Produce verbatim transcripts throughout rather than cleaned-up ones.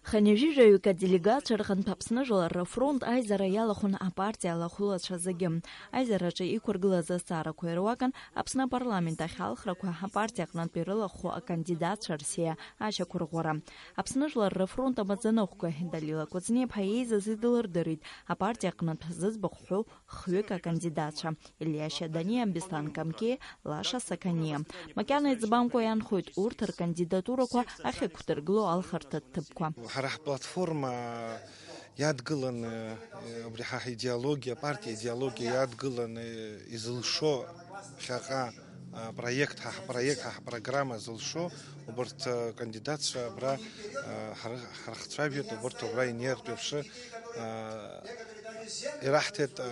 Хынҩажәижәаҩык аделегациа рҟынтә Аԥсны Жәлар рыфронт аизара иалахәын апартиа алахәылацәа зегьы. Аизараҿы иқәыргылаз азҵаарақәа ируакын Аԥсны апарламент ахь алхрақәа апартиа аҟнытә ирылахәу акандидатцәа рсиа ашьақәырӷәӷәара. Аԥсны Жәлар рыфронт амаӡаныҟәгаҩ Далила Кәыҵниаԥҳа еизаз идылырдырит апартиа аҟнытә зыӡбахә ҳәоу хҩык акандидатцәа, Илиа Шьаданиа, Беслан Камке, Лаша Саканиа. Макьана иӡбамкәа иаанхоит урҭ ркандидатурақәа ахьықәдыргыло алхырҭа ҭыԥқәа. Ҳара ҳплатформа иадгыланы, э, убри ҳа ҳидеологиа, апартиа идеологиа иадгыланы изылшо ԥхьаҟа, а, проект, ҳа ҳпроект, ҳа ҳпрограмма зылшо убарҭ, а, кандидатцәа абра, а, ҳры-, ҳрыхцәажәеит, убарҭ убра инеиртә еиԥш, а, ираҳҭеит, а,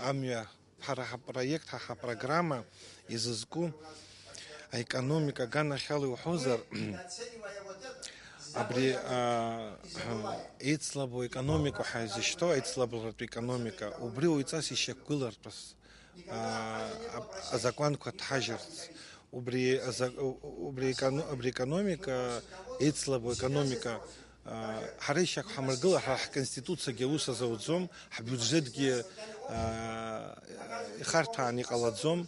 амҩа. Ҳара ҳапроект, ҳа ҳапрограмма изызку аекономика аганахьала иуҳәозар, абри, а, еицлабу економика ҳәа изышьҭоу, аицлабратә економика, убри уаҩҵас ишьақәгылартәыз, а, а, азакәанқәа ҭҳажьырц, убри аза-, убри еконо-, абри економика, еицлабу економика, Ҳара ишьақәҳамыргыло, ҳара ҳконституциагьы аус азауӡом, ҳбиуџьетгьы, аа, ихарҭәаан иҟалаӡом.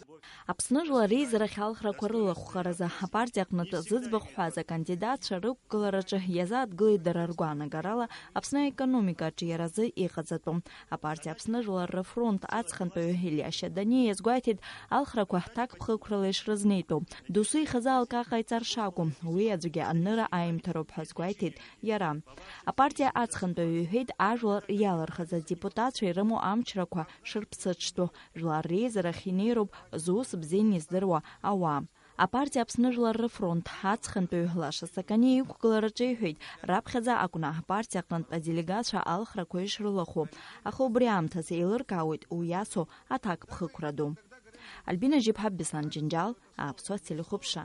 Аԥсны Жәлар реизарахь алхрақәа рылахәхаразы апартиа аҟнытә зыӡбахә ҳәаз акандидатцәа рықәгылараҿы иазааҭгылеит дара ргәаанагарала Аԥсны аекономика аҿиаразы иҟаҵатәу. Апартиа Аԥсны Жәлар рыфронт аҵхынтәаҩы Илиа Шьаданиа иазгәеиҭеит алхрақәа ҭакԥхықәрала ишрызнеитәу. Досу ихазы алкаа ҟаиҵар шакәу, уи аӡәгьы анырра аимҭароуп ҳәа азгәеиҭеит иара. Апартиа аҵхынтәаҩы иҳәеит, ажәлар иалырхыз адепутатцәа ирымоу амчрақәа шырԥсыҽтәу, жәлар реизарахь инеироуп зус бзианы издыруа ауаа. Апартиа Аԥсны Жәлар рыфронт аҵхынтәаҩы Лаша Саканиа иқәгылараҿы иҳәеит, раԥхьаӡа акәны апартиа аҟнытә аделегатцәа алхрақәа ишрылахәу, аха убри аамҭаз еилыркаауеит уи иацу аҭакԥхықәра ду. Альбина Жьыԥҳа, Беслан Џьынџьал, Аԥсуа телехәаԥшра.